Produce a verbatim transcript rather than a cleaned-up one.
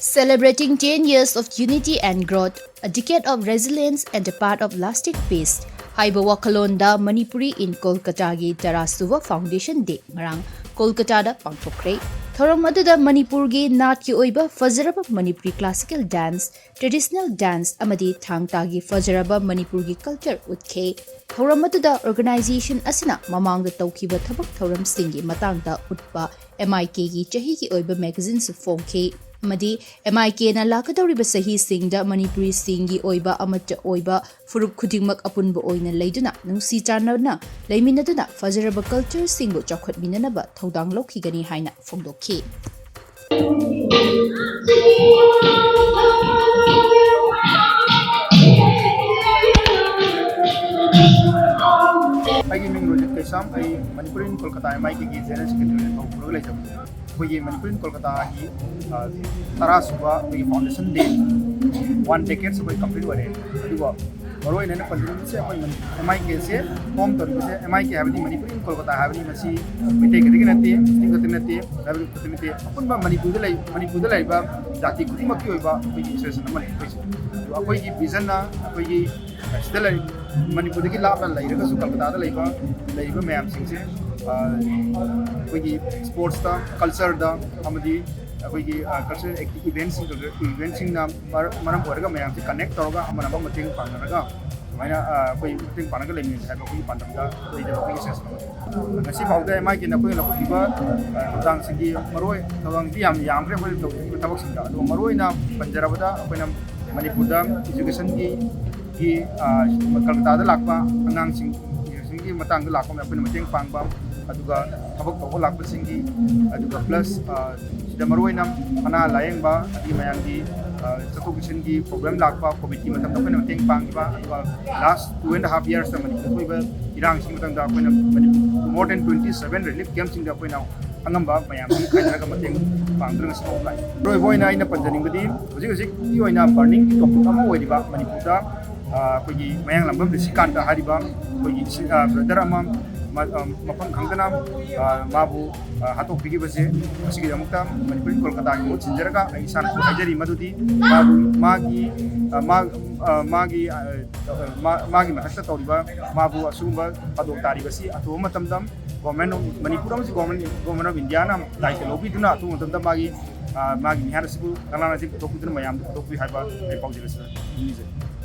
Celebrating ten years of unity and growth, a decade of resilience and a path of lasting peace ꯍꯥꯏꯕ ꯋꯥꯈꯜꯂꯣꯟꯗ Manipuri in ꯀꯣꯜꯀꯇꯥꯒꯤ ꯇꯔꯥꯁꯨꯕ Foundation Day ꯉꯔꯥꯡ ꯀꯣꯜꯀꯇꯥꯗ ꯄꯥꯡꯊꯣꯛꯈ꯭ꯔꯦ꯫ ꯊꯧꯔꯝ ꯑꯗꯨꯗ ꯃꯅꯤꯄꯨꯔꯒꯤ ꯅꯥꯠꯀꯤ ꯑꯣꯏꯕ ꯐꯖꯔꯕ Manipuri classical dance, traditional dance ꯑꯃꯗꯤ ꯊꯥꯡ ꯇꯥꯒꯤ ꯐꯖꯔꯕ ꯃꯅꯤꯄꯨꯔꯒꯤ culture ꯎꯠꯈꯤ꯫ ꯊꯧꯔꯝ ꯑꯗꯨꯗ organization ꯑꯁꯤꯅ ꯃꯃꯥꯡꯗ ꯇꯧꯈꯤꯕ ꯊꯕꯛ ꯊꯧꯔꯝꯁꯤꯡꯒꯤ ꯃꯇꯥꯡꯗ ꯎꯠꯄ M I K ꯒꯤ ꯆꯍꯤꯒꯤ ꯑꯣꯏꯕ magazineꯁꯨ ꯐꯣꯡꯈꯤ ꯑꯃꯗꯤ M I Kꯅ ꯂꯥꯛꯀꯗꯧꯔꯤꯕ ꯆꯍꯤꯁꯤꯡꯗ ꯃꯅꯤꯄꯨꯔꯤꯁꯤꯡꯒꯤ ꯑꯣꯏꯕ ꯑꯃꯠꯇ ꯑꯣꯏꯕ ꯐꯨꯔꯨꯞ ꯈꯨꯗꯤꯡꯃꯛ ꯑꯄꯨꯟꯕ ꯑꯣꯏꯅ ꯂꯩꯗꯨꯅ ꯅꯨꯡꯁꯤ ꯆꯥꯟꯅꯅ ꯂꯩꯃꯤꯟꯅꯗꯨꯅ ꯐꯖꯔꯕ cultureꯁꯤꯡꯕꯨ ꯆꯥꯎꯈꯠꯃꯤꯟꯅꯅꯕ ꯊꯧꯗꯥꯡ ꯂꯧꯈꯤꯒꯅꯤ ꯍꯥꯏꯅ ꯐꯣꯡꯗꯣꯛꯈꯤ꯫ ꯑꯩꯒꯤ ꯃꯤꯡ ꯔꯣꯖꯤꯠ ꯀꯩꯁꯥꯝ, ꯑꯩ ꯃꯅꯤꯄꯨꯔ ꯏꯟ Kolkata M I Kꯒꯤ General Secretary ꯑꯣꯏꯅ ꯊꯧ ꯄꯨꯔꯒ ꯂꯩꯖꯕꯅꯤ꯫ ꯑꯩꯈꯣꯏꯒꯤ ꯃꯅꯤꯄꯨꯔ ꯏꯟ ꯀꯣꯜꯀꯇꯥꯒꯤ, ꯑ, ꯇꯔꯥꯁꯨꯕ ꯑꯩꯈꯣꯏꯒꯤ Foundation Day, one decades ꯑꯩꯈꯣꯏ complete ꯑꯣꯏꯔꯦ꯫ ꯑꯗꯨꯒ ꯃꯔꯨꯑꯣꯏꯅ ꯑꯩꯅ ꯄꯟꯖꯅꯤꯡꯕꯁꯦ ꯑꯩꯈꯣꯏ ꯃꯅꯤ-, M I Kꯁꯦ form ꯇꯧꯔꯤꯕꯁꯦ, M I K ꯍꯥꯏꯕꯗꯤ ꯃꯅꯤꯄꯨꯔ ꯏꯟ ꯀꯣꯜꯀꯇꯥ ꯍꯥꯏꯕꯗꯤ ꯃꯁꯤ ꯃꯩꯇꯩ ꯈꯛꯇꯒꯤ ꯅꯠꯇꯦ, ꯃꯨꯁꯂꯤꯝ ꯈꯛꯇꯒꯤ ꯅꯠꯇꯦ, ꯇ꯭ꯔꯥꯏꯕꯦꯜ ꯈꯛꯇꯒꯤ ꯅꯠꯇꯦ, ꯑꯄꯨꯟꯕ ꯃꯅꯤꯄꯨꯔꯗ ꯂꯩ, ꯃꯅꯤꯄꯨꯔꯗ ꯂꯩꯔꯤꯕ ꯖꯥꯇꯤ ꯈꯨꯗꯤꯡꯃꯛꯀꯤ ꯑꯣꯏꯕ ꯑꯩꯈꯣꯏꯒꯤ association ꯑꯃꯅꯤ ꯑꯩꯈꯣꯏꯁꯦ꯫ ꯑꯗꯣ ꯑꯩꯈꯣꯏꯒꯤ visionꯅ ꯑꯩꯈꯣꯏꯒꯤ ꯁꯤꯗ ꯂꯩ, ꯃꯅꯤꯄꯨꯔꯗꯒꯤ ꯂꯥꯞꯅ ꯂꯩꯔꯒꯁꯨ ꯀꯜꯀꯇꯥꯗ ꯂꯩꯕ, ꯂꯩꯔꯤꯕ ꯃꯌꯥꯝꯁꯤꯡꯁꯦ, ꯑ, ꯑꯩꯈꯣꯏꯒꯤ sportsꯇ, cultureꯗ ꯑꯃꯗꯤ ꯑꯩꯈꯣꯏꯒꯤ, ꯑ, cultural acti-, eventꯁꯤꯡ, eventꯁꯤꯡꯅ ꯃꯔ-, ꯃꯔꯝ ꯑꯣꯏꯔꯒ ꯃꯌꯥꯝꯁꯦ connect ꯇꯧꯔꯒ ꯑꯃꯅ ꯑꯃ ꯃꯇꯦꯡ ꯄꯥꯡꯅꯔꯒ ꯁꯨꯃꯥꯏꯅ, ꯑ, ꯑꯩꯈꯣꯏ ꯃꯇꯦꯡ ꯄꯥꯡꯅꯒ ꯂꯩꯃꯤꯟꯅꯁꯦ ꯍꯥꯏꯕ ꯑꯩꯈꯣꯏꯒꯤ ꯄꯥꯟꯗꯝꯗ ꯂꯩꯖꯕ ꯑꯩꯈꯣꯏꯒꯤ association ꯑꯃꯅꯤ꯫ ꯉꯁꯤ ꯐꯥꯎꯗ M I Kꯅ ꯑꯩꯈꯣꯏꯅ ꯂꯧꯈꯠꯈꯤꯕ, ꯑ, ꯊꯧꯗꯥꯡꯁꯤꯡꯒꯤ ꯃꯔꯨꯑꯣꯏ-, ꯊꯧꯗꯥꯡꯁꯤꯡꯗꯤ ꯌꯥꯝ ꯌꯥꯝꯈ꯭ꯔꯦ ꯑꯩꯈꯣꯏꯅ ꯇꯧꯈꯤꯕ ꯊꯕꯛꯁꯤꯡꯗ꯫ ꯑꯗꯨꯒ ꯃꯔꯨꯑꯣꯏꯅ ꯄꯟꯖꯔꯕꯗ ꯑꯩꯈꯣꯏꯅ ꯃꯅꯤꯄꯨꯔꯗ educationꯒꯤ, ꯒꯤ, ꯑ, ꯀꯜꯀꯇꯥꯗ ꯂꯥꯛꯄ ꯑꯉꯥꯡꯁꯤꯡ educationꯒꯤ ꯃꯇꯥꯡꯗ ꯂꯥꯛꯄ ꯑꯩꯈꯣꯏꯅ ꯃꯇꯦꯡ ꯄꯥꯡꯕ, ꯑꯗꯨꯒ ꯊꯕꯛ ꯇꯧꯕ ꯂꯥꯛꯄꯁꯤꯡꯒꯤ, ꯑꯗꯨꯒ plus, ꯑ, ꯁꯤꯗ ꯃꯔꯨꯑꯣꯏꯅ ꯑꯅꯥ ꯂꯥꯌꯦꯡꯕ, ꯑꯗꯒꯤ ꯃꯌꯥꯝꯒꯤ, ꯑ, ꯆꯠꯊꯣꯛ ꯆꯠꯁꯤꯟꯒꯤ problem ꯂꯥꯛꯄ, COVIDꯀꯤ ꯃꯇꯝꯗ ꯑꯩꯈꯣꯏꯅ ꯃꯇꯦꯡ ꯄꯥꯡꯈꯤꯕ, ꯑꯗꯨꯒ last two and a half yearsꯇ ꯃꯅꯤꯄꯨꯔꯗ ꯊꯣꯛꯏꯕ ꯏꯔꯥꯡꯁꯤꯒꯤ ꯃꯇꯥꯡꯗ ꯑꯩꯈꯣꯏꯅ Manipur more than twenty seven relief campꯁꯤꯡꯗ ꯑꯩꯈꯣꯏꯅ ꯑꯉꯝꯕ ꯃꯌꯥꯝ ꯑꯃ ꯈꯥꯏꯅꯔꯒ ꯃꯇꯦꯡ ꯄꯥꯡꯗꯨꯅ ꯉꯁꯤ ꯐꯥꯎꯕ ꯂꯥꯛꯏ꯫ ꯑꯔꯣꯏꯕ ꯑꯣꯏꯅ ꯑꯩꯅ ꯄꯟꯖꯅꯤꯡꯕꯗꯤ ꯍꯧꯖꯤꯛ ꯍꯧꯖꯤꯛꯀꯤ ꯑꯣꯏꯅ burning topic ꯑꯃ ꯑꯣꯏꯔꯤꯕ ꯃꯅꯤꯄꯨꯔꯗ, ꯑ, ꯑꯩꯈꯣꯏꯒꯤ ꯃꯌꯥꯡꯂꯝꯕꯝ ꯔꯤꯁꯤꯀꯥꯟꯇ ꯍꯥꯏꯔꯤꯕ ꯑꯩꯈꯣꯏꯒꯤ ꯏꯆꯤꯟ-, ꯑ, brother ꯑꯃ ꯃ-, ꯑ, ꯃꯐꯝ ꯈꯪꯗꯅ, ꯑ, ꯃꯥꯕꯨ, ꯑ, ꯍꯥꯠꯇꯣꯛꯄꯤꯈꯤꯕꯁꯦ, ꯃꯁꯤꯒꯤꯗꯃꯛꯇ ꯃꯅꯤꯄꯨꯔꯤ ꯀꯣꯜꯀꯇꯥꯒꯤ ꯃꯍꯨꯠ ꯁꯤꯟꯖꯔꯒ ꯑꯩ ꯏꯁꯥꯅꯁꯨ ꯍꯥꯏꯖꯔꯤ ꯃꯗꯨꯗꯤ ꯃꯥꯕꯨ, ꯃꯥꯒꯤ, ꯑ, ꯃꯥ-, ꯑ, ꯃꯥꯒꯤ, ꯑ, ꯃꯥ-, ꯃꯥꯒꯤ ꯃꯊꯛꯇ ꯇꯧꯔꯤꯕ ꯃꯥꯕꯨ ꯑꯁꯤꯒꯨꯝꯕ ꯊꯧꯗꯣꯛ ꯇꯥꯔꯤꯕꯁꯤ ꯑꯊꯨꯕ ꯃꯇꯝꯗ Government of, ꯃꯅꯤꯄꯨꯔ ꯑꯃꯁꯨꯡ Government, Government of Indiaꯅ ꯗꯥꯏꯇ ꯂꯧꯕꯤꯗꯨꯅ ꯑꯊꯨꯕ ꯃꯇꯝꯗ ꯃꯥꯒꯤ, ꯑ, ꯃꯥꯒꯤ ꯃꯤꯍꯥꯠ ꯑꯁꯤꯕꯨ ꯀꯪꯂꯥ ꯂꯩꯃꯔꯦꯟ ꯄꯨꯊꯣꯛꯄꯤꯗꯨꯅ ꯃꯌꯥꯝꯗ ꯄꯨꯊꯣꯛꯄꯤꯌꯨ ꯍꯥꯏꯕ ꯑꯩ ꯄꯥꯎꯖꯦꯜ ꯑꯁꯤ ꯅꯤꯖꯔꯤ꯫